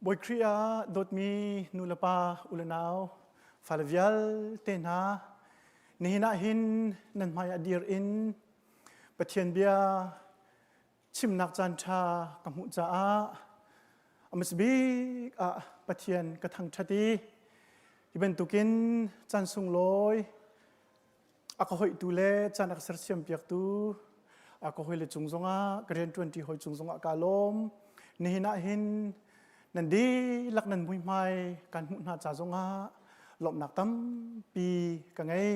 Bawi Khrih ah dawtmi nu le pa u le nau fale vialte hna nihin ah hin nan hmai ah dir in Pathian bia chimnak caan ṭha ka hmuh caah a hmasa bik ah Pathian ka thangṭhat i hi bantukin caan sunglawi a ka hoihtu le caan a ka sersiampiaktu a ka hawile cung zongah ka rianṭuanṭi hawi cung zongah kaa lawm. Nihin ah hin nan dihlak nan muihmai kan hmuh hna ca zongah lawmhnak tampi ka ngei.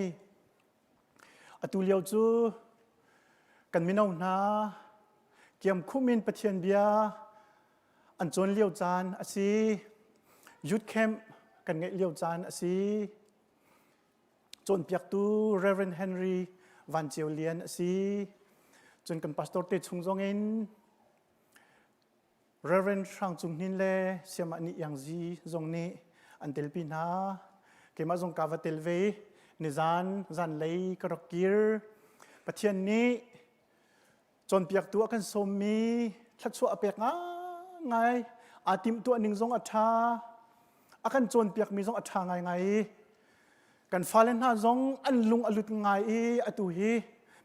Atu lio cu kan mino hna kiamkhum in Pathian bia an cawn lio caan a si. Youth camp kan ngeih lio caan a si. Cawnpiaktu Reverend Henry Van Ceu Lian a si. Cun kan pastor te chung zong in Reverend Hrang Cung Hnin le Siamah Ni Iang Zi zong nih an telpi hna. Keimah zong ka va tel ve. Nizan zanlei ka rak kir. Pathian nih Cawnpiaktu a kan sawmmi thluachuah a pek ngai. Aa timhtuah ning zong a ṭha. A kan cawnpiakmi zong a ṭha ngaingai i kan fale hna zong an lung a lut ngai i atu hi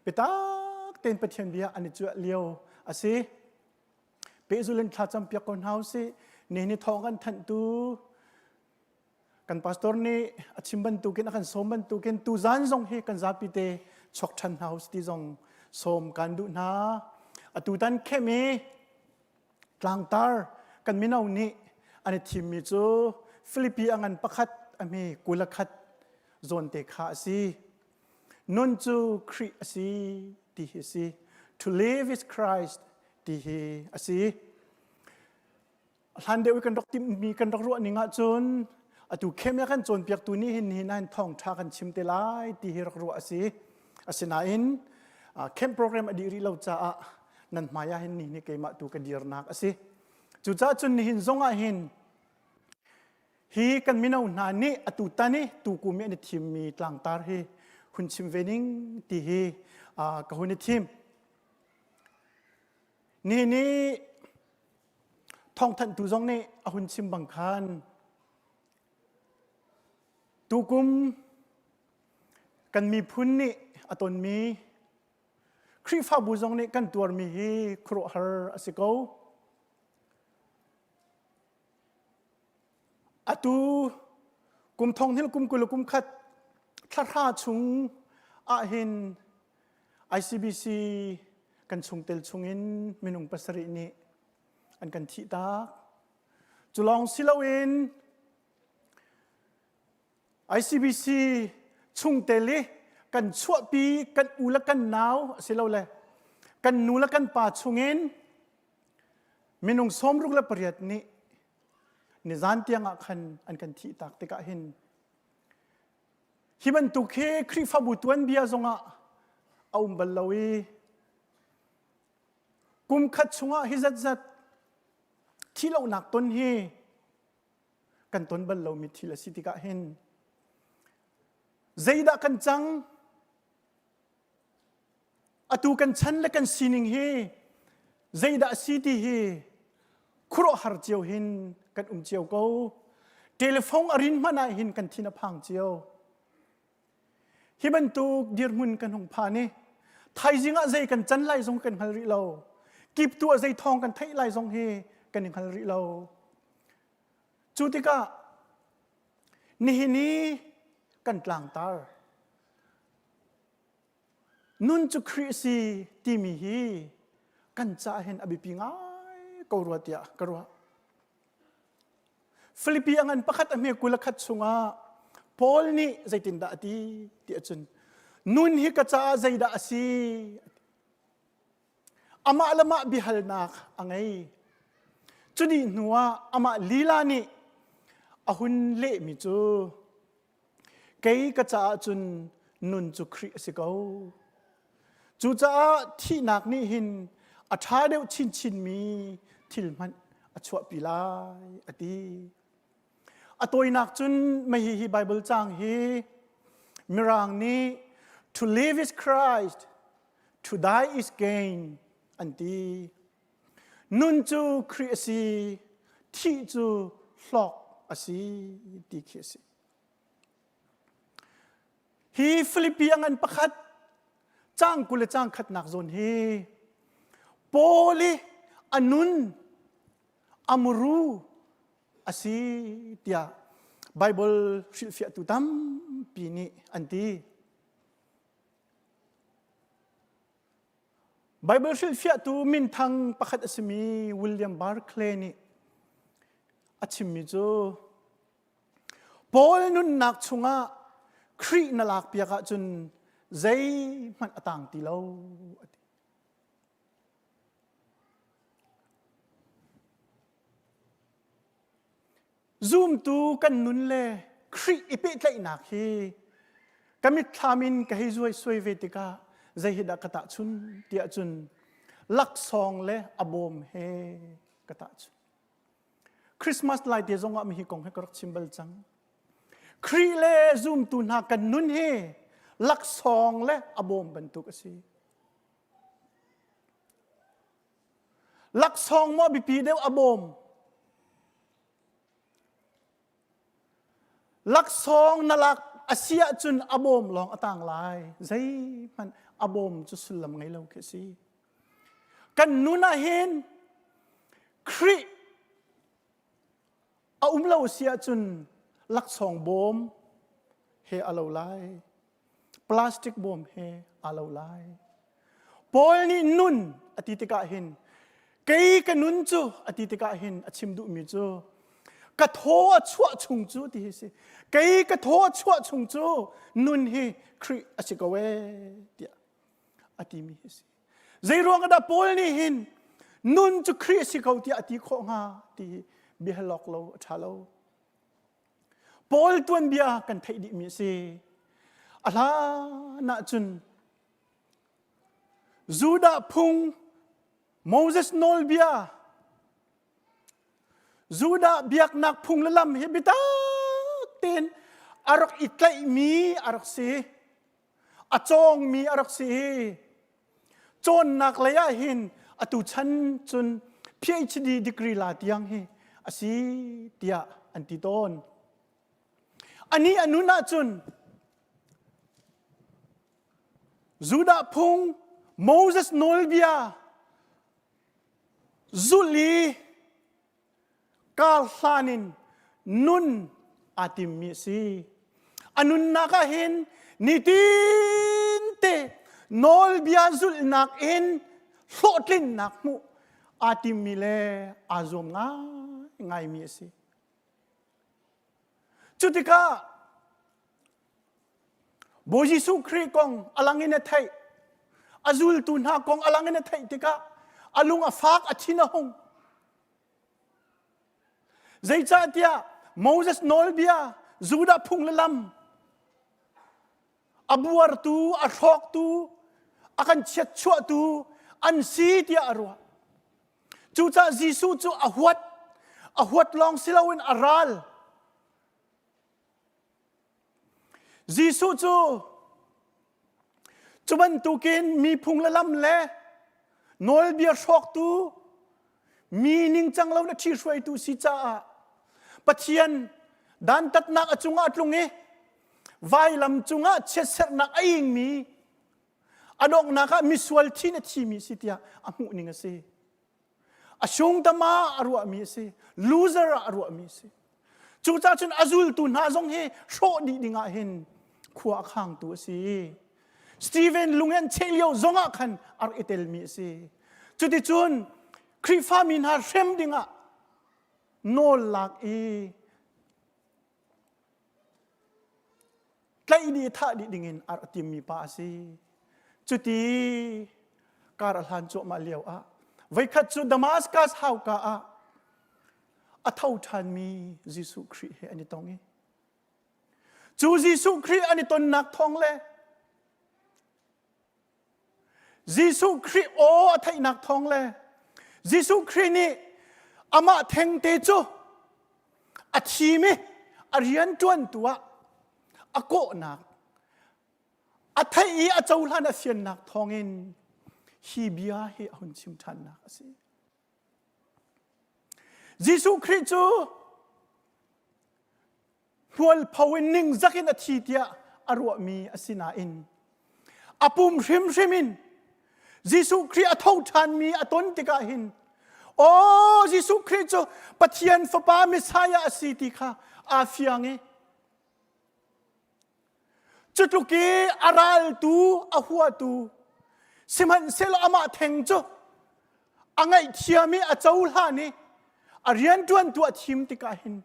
biatak tein Pathian bia an i cuah lio a si. Pehzul in thlacam piak ko hna usih. Nihin ni thawng kan thanhtu Kan pastor nih a chim bantukin a kan sawm bantukin tuzan zong hi kan zapi te chuak ṭhan hna usih ti zong sawm kan duh hna. Atutan khem i tlangtar kan mino nih an i thimmi cu Filipi a ngan pakhat a hme 21 zawn te kha a si. Nun cu Khrih a si ti hi a si. To live is Christ ti hi a si. Hlan deuh i kan rak timhmi kan rak ruah ning ahcun atu khem kan cawnpiaktu nih hin nihin ah thawngṭha kan chim te lai ti hi rak ruah a si. Asinain camp program a dih rih lo caah nan hmai ah hin nihin hi keimah tu ka dirnak a si. Cucaah cun nihin zong ah hin hi kan mino hna nih atu tan i tukum i an i thimmi tlangtar hi hun chim ve ning ti hi ka hun i thim. Nihin i Thawngthanhtu zong nih a hun chim bang khan tukum kan miphun nih a tonmi Khrihfabu zong nih kan tuarmi hi khuaruahhar a si ko. Atu kum thong hnih kum 20 kum khat thlahra chung ahhin ICBC kan chungtel chungin minung pasarih nih an kan thih tak. Cu lawng si loin ICBC chungtel i kan chuahpi kan u le kan nau asilole kan nu le kan pa chungin minung 68 nih nizan tiang ah khan an kan thih tak tikah hin Hi bantuk hi Khrihfabu tuanbia zongah a um bal lo i kum khat chungah hi zatzat thihlohnak ton hi kan ton bal lomi thil a si tikah hin zeidah kan cang Atu kan chan le kan sining hi zeidah a si ti hi khuaruahhar cio hin kan um cio ko. Telephone a rin hmanh ah hin kan thin a phang cio. Hi bantuk dirhmun kan hung phan i thaizing ah zei kan can lai zong kan hngal rih lo. Kip tu ah zei thawng kan theih lai zong hi kan i hngal rih lo. Cu tikah nihin i kan tlangtar Nun cu Khrih a si timi hi kan caah hin a biapi ngai ko rua tiah ka ruah. Filipi a ngan pakhat a hme 21 chungah Paul nih zeitindah a ti ti ahcun nun hi ka caah zeidah a si amah le mah biahalnak a ngei. Cu dih hnuah amah lila nih a hun lehmi cu Kei ka caah cun nun cu Khrih a si ko. Cucaah thihnak nih hin a ṭha deuh chinchinmi thil hmanh a chuahpi lai, a ti. A tawinak cun mei hi Bible caang hi Mirang nih to live is Christ, to die is gain an ti. Nun cu Khrih a si. Thih cu hlawk a si ti khi a si. Hi Filipi a ngan pakhat cang 20 le cang khatnak zawn hi Paul i a nun a muru a si tiah Bible hrilhfiahtu tampi nih an ti. Bible hrilhfiahtu minthang pakhat a simi William Barclay nih a chimmi cu Paul nunnak chungah Khrih na lakpiak ahcun zeihmanh a tang ti lo a ti. Zumtu kan nun le Khrih i pehtlaihnak hi ka mitthlam in ka hei zuai suai ve tikah zei hi dah ka tahchun tiah cun laksawng le a bawm he ka tahchun. Christmas lai te zongah mi hi kong he ka rak chim bal cang. Khrih le zumtu hna kan nun hi laksawng le a bawm bantuk a si. Laksawng maw biapi deuh a bawm? Laksawng na lak a si ahcun a bawm lawng a tang lai. Zeihmanh a bawm cu sullam ngei lo khi a si. Kan nun ah hin Khrih a um lo si ahcun laksawng bawm he a lo lai. Plastic bawm he aa lo lai. Paul nih nun a ti tikah hin kei ka nun cu a ti tikah hin a chim duhmi cu ka thaw a chuah chung cu ti hi si. Kei ka thaw a chuah chung cu nun hi Khrih a si ko ee tiah a timi hi si. Zei ruang dah Paul nih hin nun cu Khrih a si ko tiah a ti khawh hnga ti hi biahalawk lo a ṭha lo. Paul tuanbia kan theih dihmi a si. A hlan ahcun Judah phung Moses nawlbia Judah biaknak phung le lam hi biatak tein a rak i tlaihmi a rak si. A cawngmi a rak si. Cawnnak lei ah hin atu chan cun PhD degree la tiang hi a si tiah an ti tawn. Ani a nun ahcun Judah phung Moses nawlbia zulh i kar hlan in nun aa timmi a si. A nunnak ah hin nitinte nawlbia zulhnak in hlawhtlinnak hmuh aa timmi le aa zuam ngaingaimi a si. Cu tikah Bawi Jesuh Khrih kong a lang in a theih. A zultu hna kong a lang in a theih tikah a lung a fak, a thin a hung. Zeicahtiah Moses nawlbia, Judah phung le lam a buartu, a hrawktu, a kan chiatchuahtu an si tiah a ruah. Cucaah Jesuh cu a huat, a huat lawng si loin a ral. Jesuh cu cu bantukin mi phung le lam le nawlbia hrawktu mi ningcang lo na ṭhihruaitu si caah Pathian dantatnak a cungah a tlung i vailam cungah chiatserhnak a ingmi a donghnak ah misual thi na thimi si tiah a hmuh ning a si. A sungtama a ruahmi a si. Loser ah a ruahmi a si. Cucaah cun a zultu hna zong hi hrawh dih dingah hin khua a khangtu a si. Stephen lung an cheh lio zongah khan a rak i telmi a si. Cuticun Khrihfami hna hrem dingah nawl lak i tlaih dih thah dih dingin a rak timmi pa a si. Cuti kar a hlan cuahmah lio ah voikhat cu Damascus hauka ah a tho ṭhanmi Jesuh Khrih he an i tong i cu Jesuh Khrih an i tonnak thawng le Jesuh Khrih aw a theihnak thawng le Jesuh Khrih nih amah thengte cu a thim i a rianṭuantu ah a kawhnak a theih i a cohlan a fiannak thawngin hi bia hi a hun chim ṭhannak a si. Jesuh Khrih cu hmualpho in ningzak in a thi tiah a ruahmi a si nain a pum hrimhrim in Jesuh Khrih a tho ṭhanmi a ton tikah hin aw Jesuh Khrih cu Pathian Fapa Messiah a si ti kha aa fiang i cutluk i a raltu a huatu sihmanhsehlaw amah theng cu a ngaihthiam i a cohlan i a rianṭuantu a thim tikah hin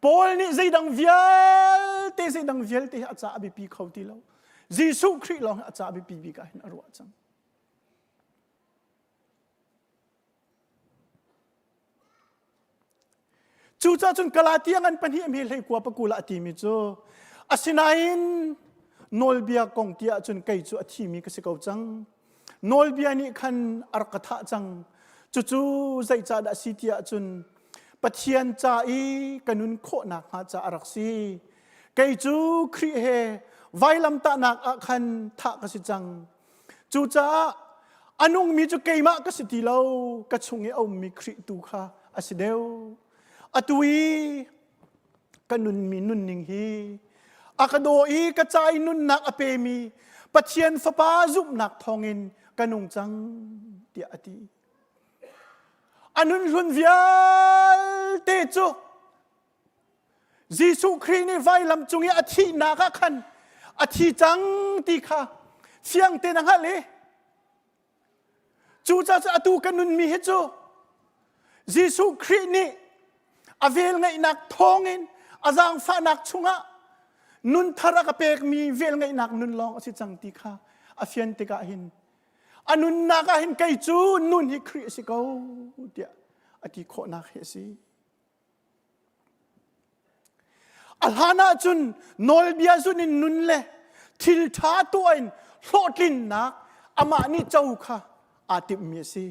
Paul nih zeidang vialte zeidang vialte hi a ca a biapi kho ti lo. Jesuh Khrih lawng hi a ca a biapi bik ah hin a ruah cang. Cucaah cun Galatia ngan pahnih mi hlei kua pakul ah a timi cu asinain nawlbia kong ti ahcun kei cu a thimi ka si ko cang. Nawlbia nih khan a rak ka thah cang. Cucu zeicahdah a si ti ahcun Pathian ca i ka nun khawh nakhnga ca a rak si. Kei cu Khrih he vailamtahnak ah khan thah ka si cang. Cucaah a nungmi cu keimah ka si ti lo, ka chung i a ummi Khrih tu kha a si deuh. Atu i ka nunmi nunning hi a ka daw i ka ca i nunnak a pemi Pathian Fapa zumhnak thawngin ka nung cang tiah a ti. A nun hlun vialte cu Jesuh Khrih nih vailam cung i a thihnak ah khan a thi cang ti kha fiang tein a hngalh i Cucaah cu atu ka nunmi hi cu Jesuh Khrih nih a velngeihnak thawngin a zaangfahnak chungah nun thar a ka pekmi velngeihnak nun lawng a si cang ti kha a fian tikah hin a nunnak ah hin kei cu nun hi Khrih a si ko tiah a ti khawhnak hi a si. A hlan ahcun nawlbia zun in nun le thil ṭha tuah in hlawhtlinnak amah nih co kha aa timhmi a si.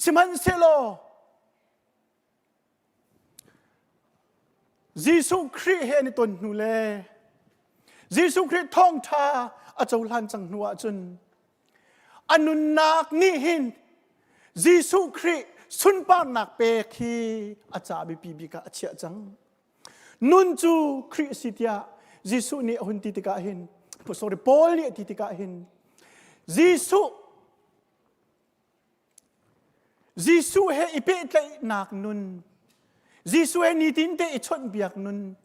Sihmanhsehlaw Jesuh Khrih he an i ton hnu le Jesuh Khrih thawngṭha a cohlan cang hnu ahcun A nunnak nih hin Jesuh Khrih sunparnak pek hi a ca biapi bik ah a chiah cang. Nun cu Khrih si tiah Jesuh nih a hun ti tikah hin sorry Paul nih a ti tikah hin Jesuh Jesuh he i pehtlaihnak nun, Jesuh he nitin te i chawnhbiak nun,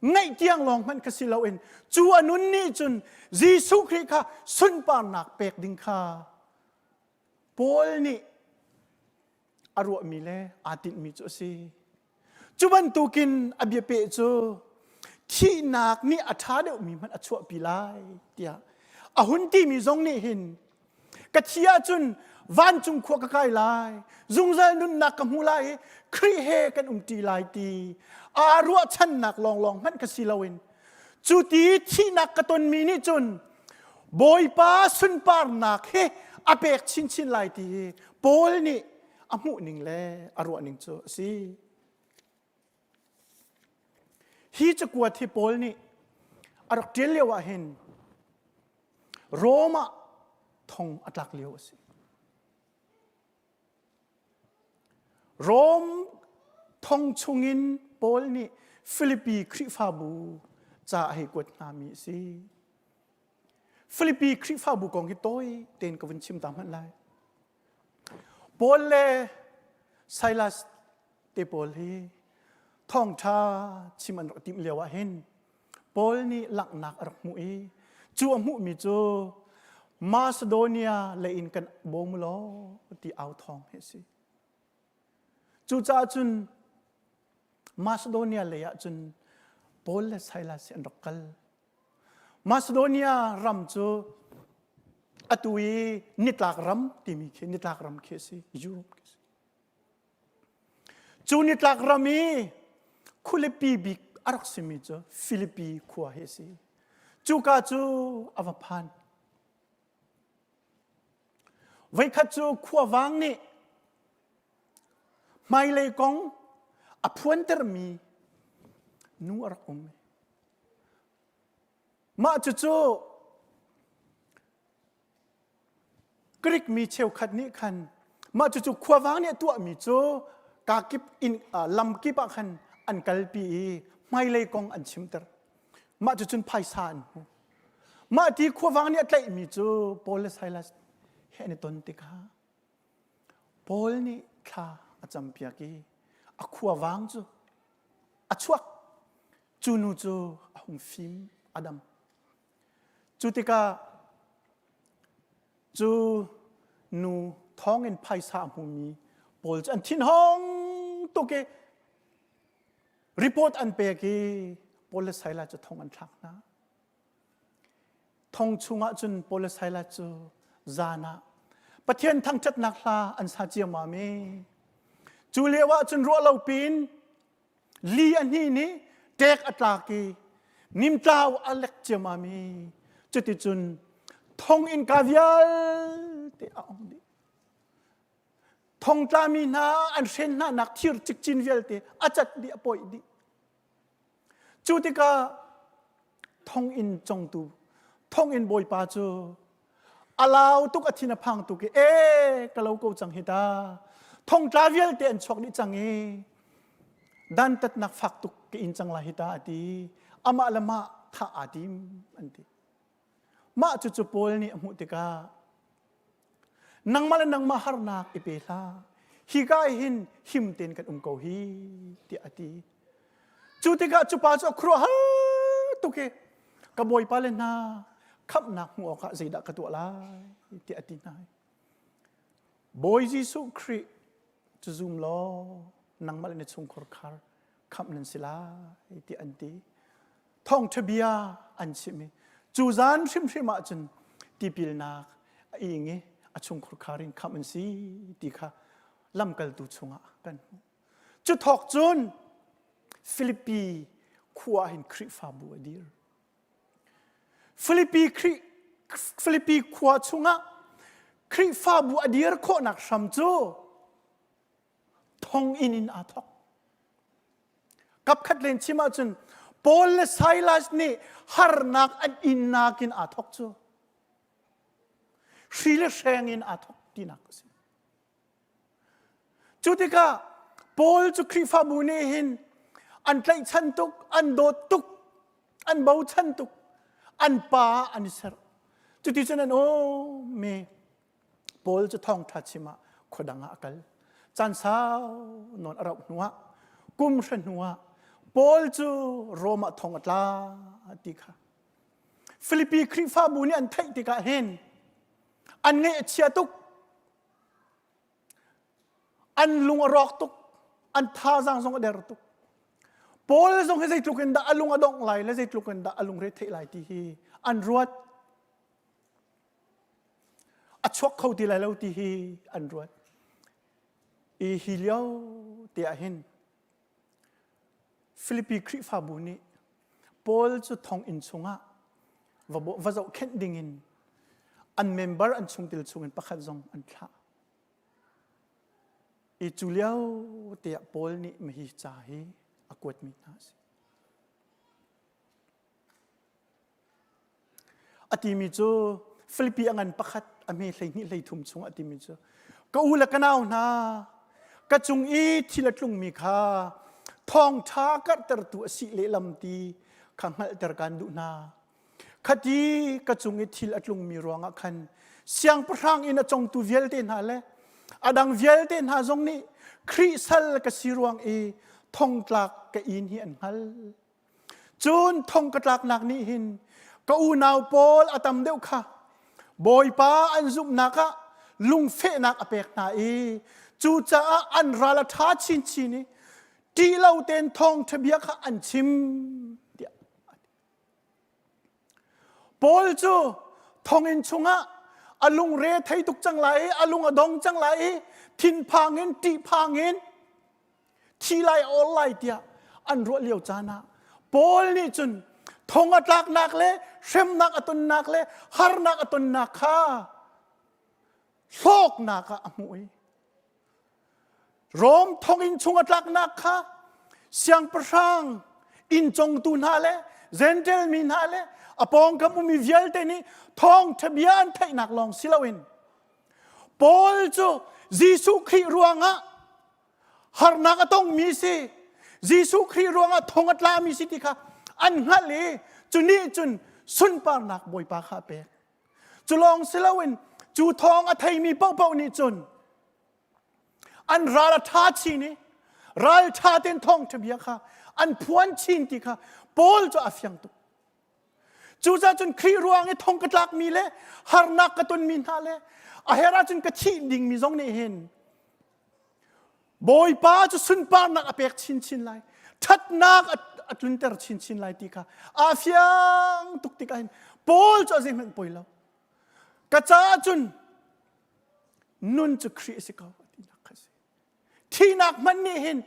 ngaih tiang lawng hmanh kha si loin cu a nun nih cun Jesuh Khrih kha sunparnak pek ding kha Paul nih a ruahmi le aa tinhmi cu a si. Cu bantukin a biapeh cu thihnak nih a ṭha deuhmi hmanh a chuahpi lai tiah a hun timi zong nih hin ka thi ahcun vancung khua ka kai lai zungzal nunnak ka hmu lai i Khrih he kan umṭi lai ti aa ruahchannak lawnglawng hmanh ka si loin cu ti thihnak ka tonmi nih cun Bawipa sunparnak hi a pek chinchin lai ti hi Paul nih a hmuhning le a ruahning cu a si. Hi cakuat hi Paul nih a rak ṭial lio ah hin Rom ah thong a tlak lio a si. Rom thong chungin Paul nih Filipi Khrihfabu ca a hei kuat hngami a si. Filipi Khrihfabu kong hi tawi tein ka vun chim ta hmanh lai. Paul le Silas te pawl hi thawngṭha chim an rak timh lio ah hin Paul nih langhnak a rak hmuh i cu a hmuhmi cu Macedonia lei in kan bawm law ti au thawng hi a si. Cucaah cun Macedonia lei ah cun Paul le Silas hi an rak kal. Macedonia ram cu atu i nitlak ram timi khi nitlak ram khi a si, Europe khi a si. Cu nitlak ram i khualipi bik a rak simi cu Filipi khua hi a si. Cuka cu a va phan. Voikhat cu khuavang nih hmailei kong a phuantermi nu a rak um. Mah cucu Greek mi cheukhat nih khan mah cucu khuavang nih a tuahmi cu kakip in lamkip ah khan an kalpi i hmailei kong an chimter. Mah cucun phaisa an hmu. Mah ti khuavang nih a tlaihmi cu Paul le Silas he an i ton tikah Paul nih thla a campiak i a khuavang cu a chuak. Cu nu cu a hung fim a dam. Cu tikah cu nu thawngin phaisa a hmumi pawl cu an thinhong tuk i report an pek i Paul le Silas cu thong an thlak hna. Thong chungah cun Paul le Silas cu zan ah Pathian thangṭhatnak hla an sa ciammam i cu lio ah cun ruah lo piin li a hnin i ṭek a tlak i nimtlau a lek ciammam i cuticun thong innka vialte a ong dih. Thongtlami hna an hren hnanak thir cikcin vialte a cat dih a pawih dih. Cu tikah thonginn congtu thonginn bawipa cu a lau tuk a thin a phang tuk i e ka lo ko cang hi ta thongtla vialte an chuak dih cang i dantatnak fak tuk ka in cang lai hi ta a ti amah le mah thah aa tim an ti mah cucu Paul nih a hmuh tikah Nangmah le nangmah harnak i pe hlah. Hika hin him tein kan um ko hi tiah a ti. Cu tikah cu pa cu a khuaruahhar tuk i ka bawipa le hna khamhnak hmuh awkah zeidah ka tuah lai tiah a ti hna. Bawi Jesuh Khrih cu zum law nangmah le na chungkhar khar khamh nan si lai tiah an ti. Thawngṭha bia an chim i cu zan hrimhrim ah cun tipilnak a ing i a chungkhur khar in khamh an si ti kha lamkaltu chungah kan hmuh. Cu thawk cun Filipi khua hin Khrihfabu a dir. Filipi, Khrih, Filipi khua chungah Khrihfabu a dir khawhnak hram cu thonginn in aa thawk. Kapkhat len chim ahcun Paul le Silas nih harnak an innak in aa thawk cu. Hri le hreng in aa thawk tinak a si. Cu tikah Paul cu Khrihfabu nih hin an tlaihchan tuk, an dawt tuk, an bochan tuk, an pa an i serh. Cuticun an um i Paul cu thawngṭha chim ah khuadang ah a kal. Caan sau nawn a rauh hnuah kum hra hnuah Paul cu Rom ah thong a tla ti kha Filipi Khrihfabu nih an theih tikah hin an ngaih a chia tuk. An lung a rawk tuk. An thazaang zong a der tuk. Paul zong hi zeitluk in dah a lung a dongh lai le zeitluk in dah a lungre theih lai ti hi an ruat. A chuak kho ti lai lo ti hi an ruat. I hi lio te ah hin Filipi Khrihfabu nih Paul cu thonginn chungah va, va zohkhenh dingin an member an chungtel chungin pakhat zong an thlah. I cu lio te ah Paul nih mahi ca hi a kuatmi hna a si. A timi cu Filipi a ngan pakhat a hme 12 13 chung a timi cu ka u le ka nau hna ka cung i thil a tlungmi kha thawngṭha karhtertu a si lehlam ti kha hngalhter kaan duh hna. Khati ka cung i thil a tlungmi ruangah khan siangpahrang inn a congtu vialte hna le a dang vialte hna zong nih Khrih sal ka si ruang i thongtlak ka in hi an hngalh. Cun thong ka tlaknak nih hin ka unau pawl a tam deuh kha Bawipa an zumhnak ah lungfehnak a pek hna i cucaah an ral a ṭha chinchin i ṭih lo tein thawngṭha bia kha an chim tiah a ti. Paul cu thonginn chungah a lungre thei tuk cang lai i a lung a dong cang lai i thinphang in ṭihphang in thi lai a awl lai tiah an ruah lio caan ah Paul nih cun thong a tlaknak le hremnak a tonnak le harnak a tonnak kha hlawknak ah a hmuh i Rom thonginn chung a tlaknak kha siangpahrang inn congtu hna le Gentile mi hna le a pawngkam ummi vialte nih thawngṭha bia an theihnak lawng si loin Paul cu Jesuh Khrih ruangah. Harnak a tongmi si. Jesuh Khrih ruangah thong a tlami si ti kha an hngalh i cu nih cun sunparnak Bawipa kha a pek. Cu lawng si loin cu thawng a theimi paohpaoh nih cun an ral a ṭha chin i ral ṭha tein thawngṭha bia kha an phuan chin ti kha Paul cu a fiang tuk. Cucaah cun Khrih ruang i thong ka tlakmi le harnak ka tonmi hna le a herh ahcun ka thih dingmi zong nih hin Bawipa cu sunparnak a pek chinchin lai. Ṭhatnak a tlunter chinchin lai ti kha aa fiang tuk tikah hin Paul cu a zeihmanh poi lo. Ka caah cun nun cu Khrih a si ko tinak kha a si. Thihnak hmanh nih hin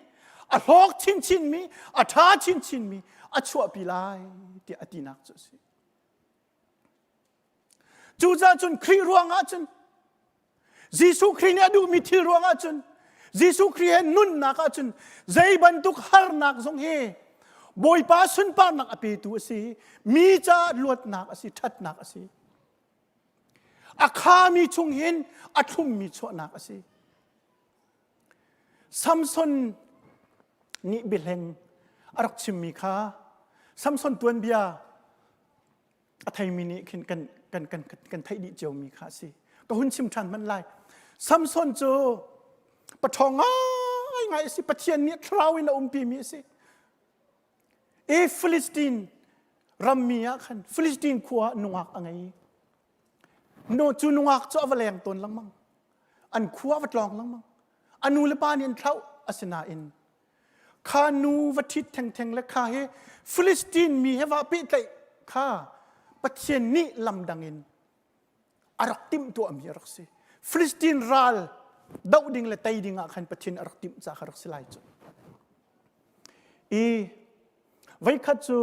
a hlawk chinchinmi, a ṭha chinchinmi a chuahpi lai tiah a tinak cu a si. Cucaah cun Khrih ruangah cun Jesuh Khrih nih a duhmi thil ruangah cun Jesuh Khrih he nunnak ah cun zei bantuk harnak zong hi Bawipa sunparnak a petu a si mi caah luatnak a si ṭhatnak a si a khami chung hin a thlummi chuahnak a si Samson nih biahleng a rak chimmi kha Samson tuanbia a theimi nih khin kan kan kan kan theih dih ciomi kha a si ka hun chim ṭhan hmanh lai Samson cu paṭhawng ngaingai a si Pathian nih thlarau in a umpimi a si i Philistine rammi ah khan Philistine khua ah nungak a ngei no cu nungak cu a va leng tawn lengmang an khua va tlawng lengmang a nu le pa nih an thlauh asinain Kha nu va ṭhit thengtheng le kha hi Philistine mi he va pehtlaih kha Pathian nih lamdang in a rak timhtuahmi a rak si. Philistine ral doh ding le tei ding ah khan Pathian a rak timh ca kha rak si lai cu. I voikhat cu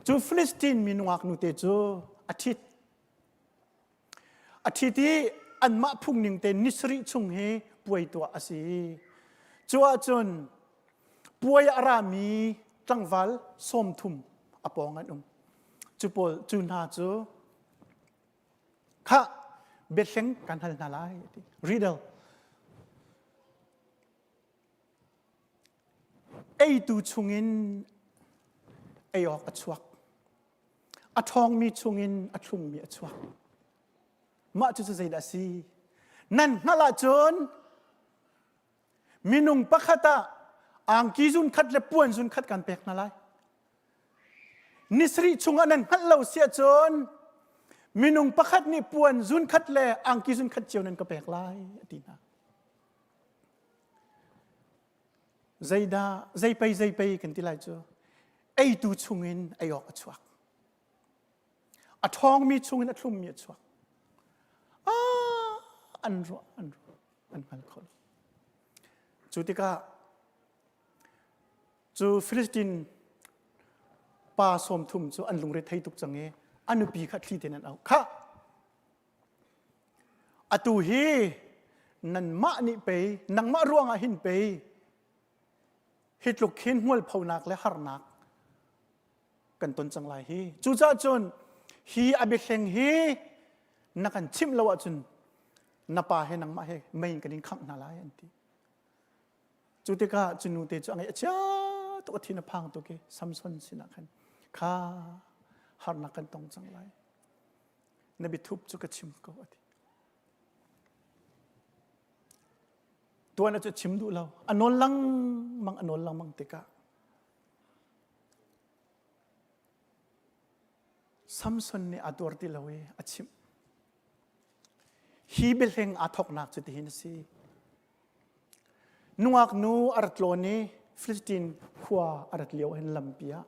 cu Philistine mi nungak nute cu a ṭhit. A ṭhit i anmah phungning te ni sarih chung hi puai tuah a si. Cu ahcun puai a rami tlangval 30 a pawng an um. Cu pawl cu hna cu khah biahleng kan hal hna lai ti. Riddle. Eitu chungin ei awk a chuak. A ṭhawngmi chungin a thlummi a chuak. Mah cucu zeidah a si? Nan hngalh ahcun minung pakhat ah angki zun khat le puan zun khat kan pek hna lai. Ni sarih chungah nan hngalh lo si ahcun minung pakhat nih puan zun khat le angki zun khat cio nan ka pek lai a ti hna. Zeidah zeipei zeipei kan ti lai cu eitu chungin ei awk a chuak. A ṭhawngmi chungin a thlummi a chuak. Ah, an ruah, an ruah, an hngal kho lo. Cu tikah cu Philistine pa 30 cu an lungre thei tuk cang i a nupi kha thli tein an auh. Khah, Atu hi nanmah nih pei nangmah ruangah hin pei hi tluk hin hmualphonak le harnak kan ton cang lai hi. Cucaah cun hi a biahleng hi na kan chimh lo ahcun na pa he nangmah he mei in kan in khangh hna lai an ti. Cu tikah cu nute cu a ngaih a chia tuk a thin a phang tuk i Samson sinah khan kha harnak kan tong cang lai. Na biathup cu ka chim ko a ti. Tuan cu chim duh lo. A nawl lengmang a nawl lengmang tikah Samson nih a tuar ti lo i a chimh. Hi biahleng aa thawknak cu tihin a si. Nungak nu a rat tlawn i Philistine khua a rat lio hin lampi ah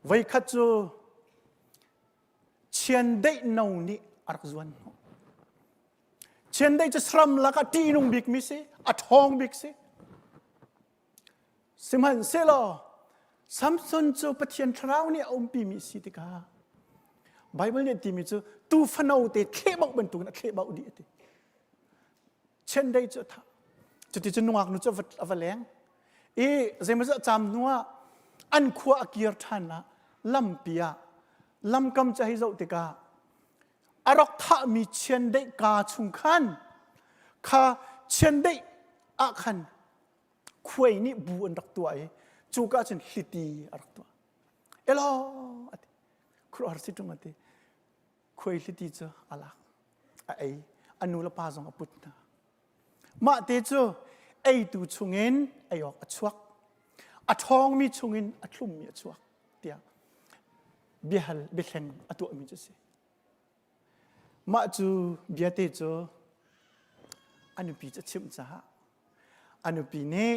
voikhat cu Chiandeih no nih a rak zuan hnawh. Chiandeih cu saram lakah ṭihnung bikmi si, a ṭhawng bik si. Sihmanhsehlaw Samson cu Pathian thlarau nih a umpimi si tikah Bible nih a timi cu tuufano te thlehbauh bantukin a thlehbauh dih a ti. Chiandeih cu a thah. Cuticun nungak nu cu a va leng. I zeimawzat caam hnuah an khua a kir ṭhan ah lampi ah lamkam cu hei zoh tikah a rak thahmi chiandeih kaa chung khan kha chiandeih ah khan. Khuai nih bu an rak tuah i cuka cun hliti a rak tuah. Elaw ati. Khuaruahhar si ṭung ati. Khuai hliti cu a lak. A ei. A nu le pa zong a put hna. Mah te cu eitu chungin ei awk a chuak. A ṭhawngmi chungin a thlummi a chuak tiah biahal biahleng a tuahmi cu a si. Mah cu biate cu a nupi cu a chimh caah a nupi nih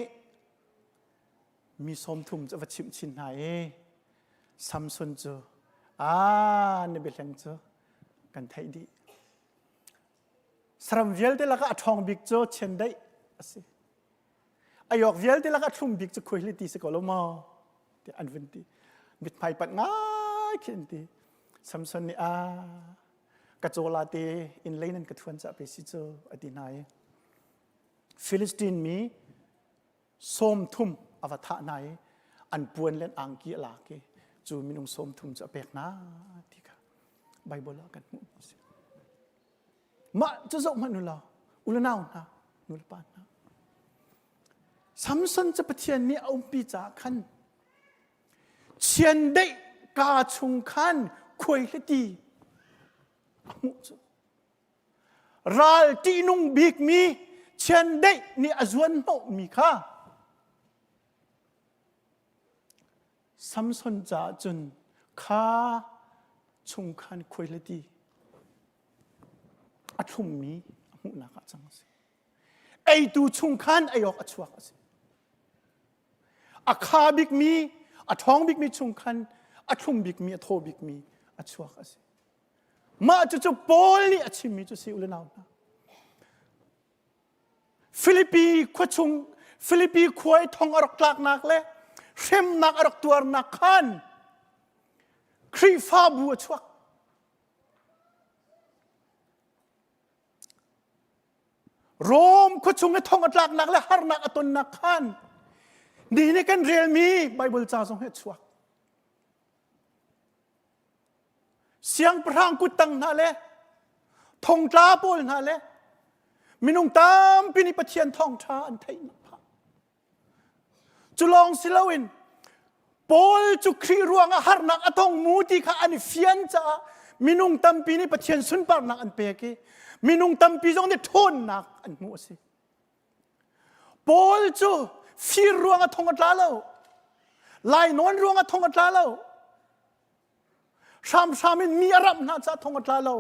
mi 30 cu a va chimh chin hna i Samson cu aa na biahleng cu kan theih dih. Saram vialte lakah a ṭhawng bik cu chiandeih a si. A yok vialte lakah a thlum bik cu khuaihliti si ko lo maw? tiah an vun ti. Mithmai panh ngai khi an ti. Samson nih a ka cawla te in lei nan ka thuan cah pe si cu a ti hna i Philistine mi 30 a va thah hna i an puan le an angki a lak i cu minung 30 cu a pek hna ti kha Bible ah kan hmuh a si. Mah cu zoh hmanh u law u le nau hna nu le pa hna Samson cu Pathian nih a umpi caah khan chiandeih kaa chung khan khuaihliti a hmuh cu ral ṭihnung bikmi chiandeih nih a zuan hnawhmi kha Samson caah cun kha chung khan khuaihliti a thlummi a hmuhnak ah cang a si. Eitu chung khan ei awk a chuak a si. A kha bikmi, a ṭhawng bikmi chung khan a thlum bikmi, a thaw bikmi a chuak a si. Mah cucu Paul nih a chimmi cu si u le nau hna. Filipi khua chung Filipi khua i thong a rak tlaknak le hremnak a rak tuarnak khan Khrihfabu a chuak. Rom khuachung i thong a tlaknak le harnak a tonnak khan ni nih kan relmi Bible ca zong hi a chuak. Siangpahrang kuttang hna le thongtla pawl hna le minung tampi nih Pathian thawngṭha an theihnak phah. Cu lawng si loin Paul cu Khrih ruangah harnak a tong mu ti kha an i fian caah minung tampi nih Pathian sunparnak an pek i minung tampi zong nih ṭhawnnak an hmuh a si. Paul cu fir ruangah thong a tla lo. Lainawn ruangah thong a tla lo. Hramhram in mi a ramh hna caah thong a tla lo.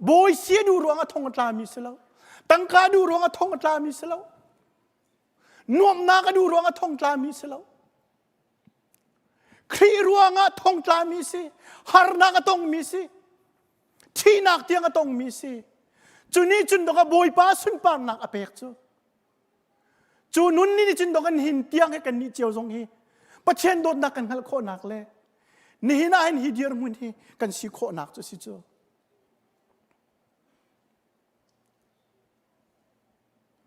Bawi sia duh ruangah thong a tlami si lo. Tangka duh ruangah thong a tlami si lo. Nuamhnak a duh ruangah thong tlami si lo. Khrih ruangah thong tlami si, harnak a tongmi si, thihnak tiang a tongmi si. Cu nih cun dok a Bawipa sunparnak a pek cu. Cu nun nih cun dok an hin tiang he kan nih cio zong hi Pathian dawtnak kan hngalh khawhnak le nihin ah hin hi dirhmun hi kan si khawhnak cu si cu.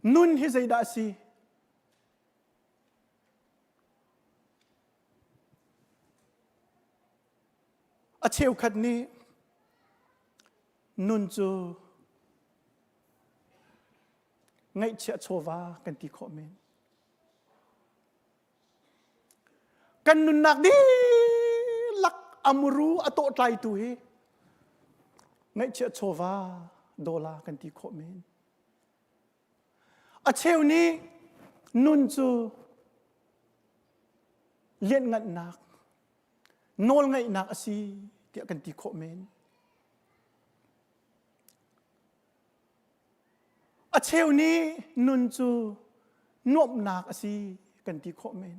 Nun hi zeidah a si? A cheukhat nih nun cu ngaihchiah chawva kan ti khawh men. Kan nunnak dihlak a muru a tawhtlaitu hi ngaihchiah chawva dawla kan ti khawh men. A cheu nih nun cu lianhnganhnak, nawlngaihnak a si tiah kan ti khawh men. A cheu nih nun cu nuamhnak a si kan ti khawh men.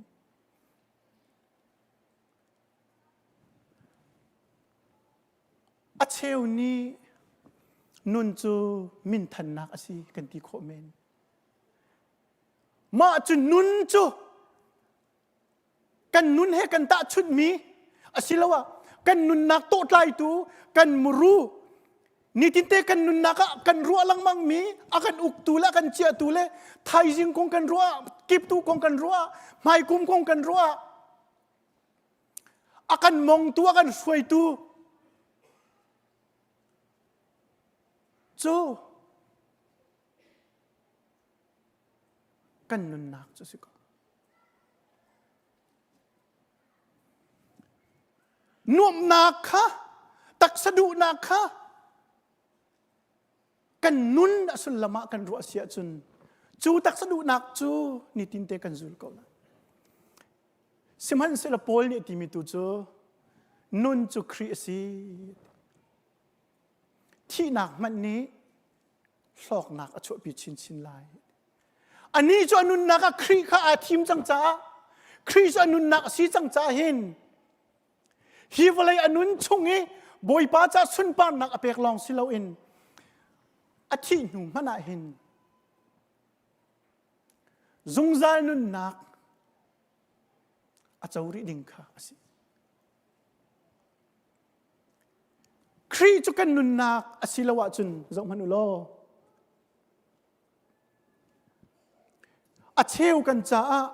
A cheu nih nun cu minthannak a si kan ti khawh men. Mah cu nun cu kan nun he kan tahchunhmi asiloah kan nunnak tawhtlaitu kan muru nitinte kan nunnak ah kan ruah lengmangmi a kan uktu le a kan chiahtu le thaizing kong kan ruah kiptu kong kan ruah hmaikum kong kan ruah a kan mongtu a kan hruaitu cu. Kan nunnak cu si ko. Nuamhnak kha, taksa duhnak kha kan nun a sullam ah kan ruah si ahcun cu taksa duhnak cu nitinte kan zul ko lai. Sihmanhsehlaw Paul nih a timi tu cu nun cu Khrih a si. Thihnak hmanh nih hlawknak a chuahpi chinchin lai. Anih cu a nunnak ah Khrih kha aa thim cang caah Khrih cu a nunnak a si cang caah hin hi vawlei a nun chung i Bawipa ca sunparnak a pek lawng si loin a thih hnu hmanh ah hin zungzal nunnak a co rih ding kha a si. Khrih cu kan nunnak a si lo ahcun zohhmanh u law a cheu kan caah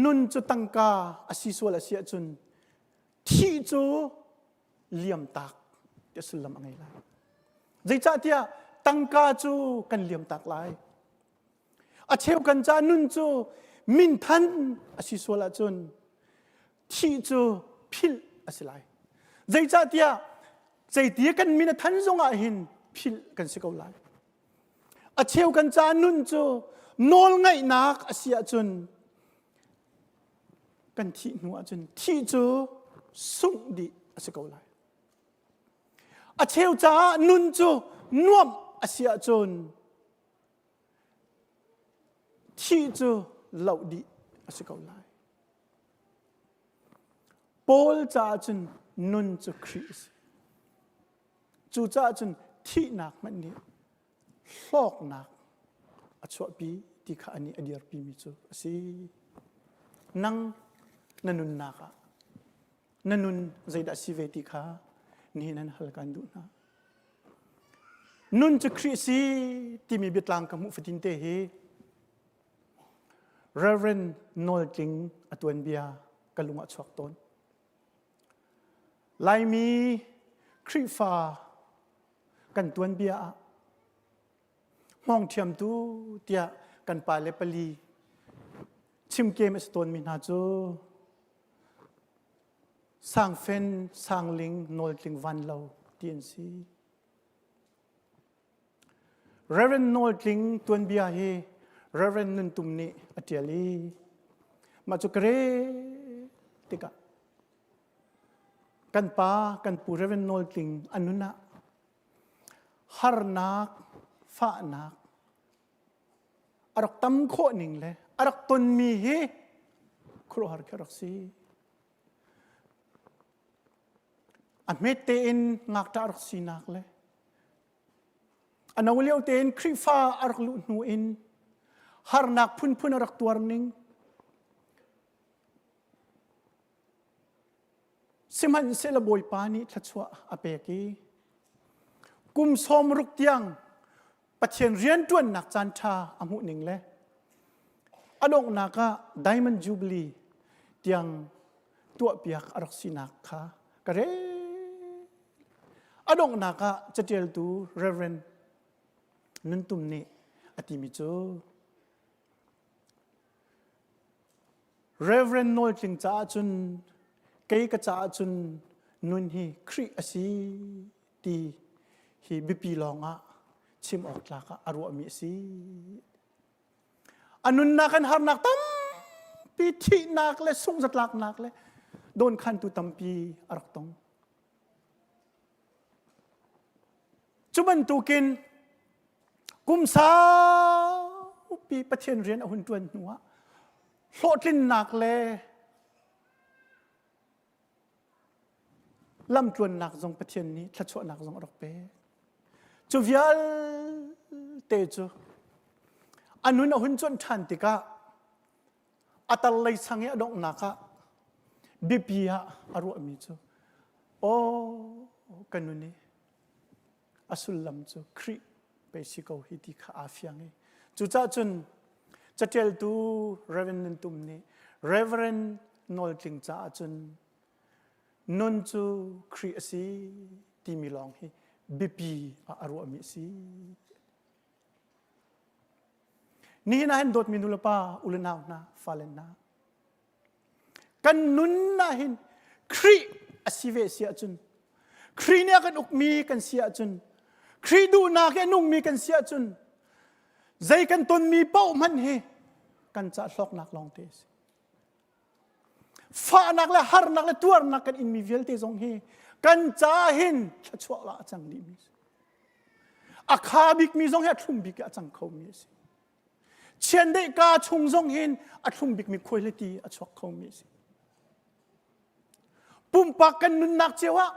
nun cu tangka a si sual a si ahcun thih cu liamtak ti sullam a ngei lai. Zeicahtiah tangka cu kan liamtak lai. A cheu kan ca nun cu minthan a si sual ahcun thih cu philh a si lai. Zeicahtiah zeiti kan min a than zongah hin philh kan si ko lai. A cheu kan ca nun cu nawlngaihnak a si ahcun kan thih hnu ahcun thih cu sungh dih a si ko lai. A cheu caah nun cu nuamh a si ahcun Thih cu loh dih a si ko lai. Paul caah cun nun cu Khrih a si. Cucaah cun thihnak hmanh nih hlawknak a chuahpi ti kha anih a dirpimi cu a si. Nang na nunnak ah na nun zeidah si ve ti kha nihin an hal kan duh hna. Nun cu Khrih si timi biatlang ka hmuh fatin te hi Reverend Nawl Tling a tuanbia ka lung ah chuak tawn. Laimi Khrihfa kan tuanbia ah hmawng thiamtu tiah kan pale pali chimkem a si tawnmi hna cu Sangfen, Sangling, Nawltling, Vanlo ti an si. Reverend Nawltling tuanbia hi Reverend Nuntum nih a ṭial i mah cu ka rel tikah kan pa kan pu Reverend Nawltling a nun ah harnak, fahnak a rak tam khawh ning le a rak tonmi hi khuaruahhar khi a rak si. A hmet tein ngakṭah a rak sinak le a no lio tein Khrihfa a rak luh hnu in harnak phunphun a rak tuar ning Sihmanhsehlaw Bawipa nih thluachuah a pek i kum 60 tiang Pathian rianṭuannak caanṭha a hmuh ning le a donghnak ah Diamond Jubilee tiang tuahpiak a rak sinak kha ka rel. A donghnak ah caṭialtu Reverend Nuntum nih a timi cu Reverend Nawl Tling caah cun kei ka caah cun nun hi Khrih a si ti hi biapi lawngah chim awk tlak ah a ruahmi a si. A nunnak an harnak tampi thihnak le sungzatlaknak le dawnkhantu tampi a rak tong. Cu bantukin kum saupi Pathian rian a hun ṭuan hnuah hlawhtlinnak le lamtluannak zong Pathian nih thluachuahnak zong a rak pek. Cu vialte cu a nun a hun cuanh ṭhan tikah a tar lei sang i a donghnak ah biapi ah a ruahmi cu aw ka nun i a sullam cu Khrih pei si ko hi ti kha aa fiang i cucaah cun caṭialtu Reverend Nun Tum nih Reverend Nawl Tling caah cun nun cu Khrih a si timi lawng hi biapi ah a ruahmi a si. Nihin ah hin dawtmi nu le pa, u le nau hna, fale hna, kan nun ah hin Khrih a si ve si ahcun Khrih nih a kan ukmi kan si ahcun Khrih duhnak i a nungmi kan si ahcun zei kan tonmi paoh hmanh hi kan cah hlawknak lawngte a si. Fahnak le harnak le tuarnak kan inmi vialte zong hi kan caah hin thluachuah ah a cang dihmi a si. A kha bikmi zong hi a thlum bik ah a cang khomi a si. Chiandeih ka chung zong hin a thlum bikmi khuaihliti a chuak khomi a si. Pumpak kan nunnak cio ah,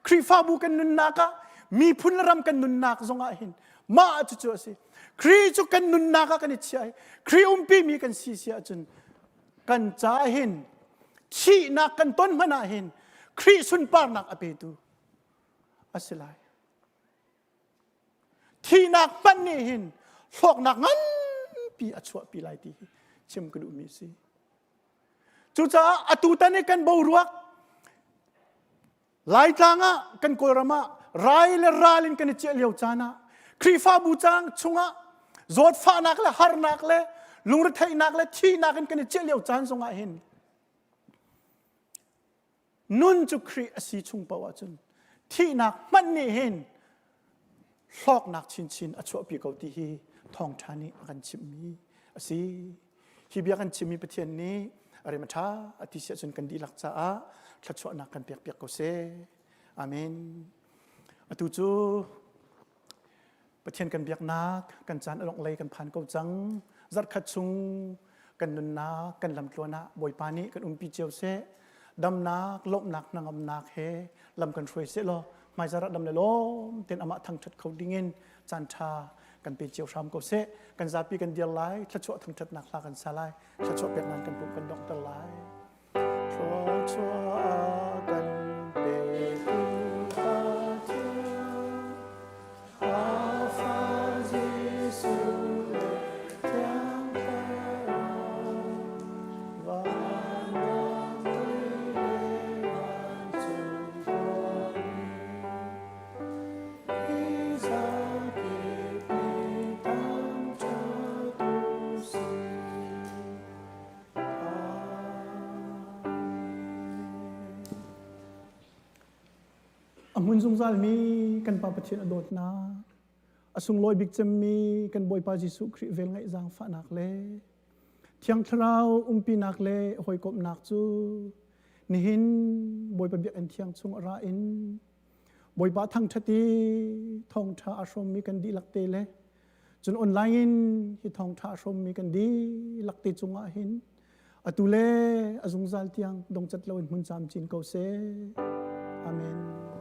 Khrihfabu kan nunnak ah, miphun le ram kan nunnak zong ah hin mah cucu a si. Khrih cu kan nunnak ah kan i chiah i Khrih umpimi kan si si ahcun kan caah hin thihnak kan ton hmanh ah hin Khrih sunparnak a petu a si lai. Thihnak hmanh nih hin hlawknak nganpi a chuahpi lai ti hi chim ka duhmi a si. Cucaah atutan i kan boruak Laitlang ah kan Kawlram ah rai le ral in kan i ciah lio caan ah Khrihfabu cang chungah zawtfahnak le harnak le lungretheihnak le thihnak in kan i ciah lio caan zongah hin Nun cu Khrih a si chung paoh ahcun thihnak hmanh nih hin hlawknak chinchin a chuahpi ko ti hi thawngṭha nih a kan chimhmi a si. Hi bia kan chimmi Pathian nih a rem a ṭha a ti si ahcun kan dihlak caah thluachuahnak kan pekpiak ko seh. Amen. Atu cu Pathian kan biaknak kan caan a lei kan phan ko cang. Zarhkhat chung kan nunnak kan lamtluan ah Bawipa nih kan umpi cio seh. Damnak, lawmhnak, hnangamnak he lam kan hruai seh law hmaizarh ah dam le lawm tein amah thangṭhat kho dingin caan ṭha kan pe cio hram ko seh. Kan zapi kan dir lai, thluachuah thangṭhatnak hla kan sa lai, thluachuah peknak kan pum kan donghter lai. Thluachuah kan petu Pathian, a Fa Jesuh le Thiang Thlarau, van le vancung khuami, hi zakip nih thangṭhat u sih. A hmun zungzalmi kan Pa Pathian a dawtnak, a sunglawi bik cemmi kan Bawipa Jesuh Khrih velngeih zaangfahnak le Thiang Thlarau umpinak le hawikomhnak cu nihin Bawipa biakinn thiang chung a ra in Bawipa thangṭhat i thawngṭha a hrawmmi kan dihlak te le Cun online in hi thawngṭha a hrawmmi kan dihlak te cungah hin atu le a zungzal tiang dongcat loin hmun camcin ko seh. Amen.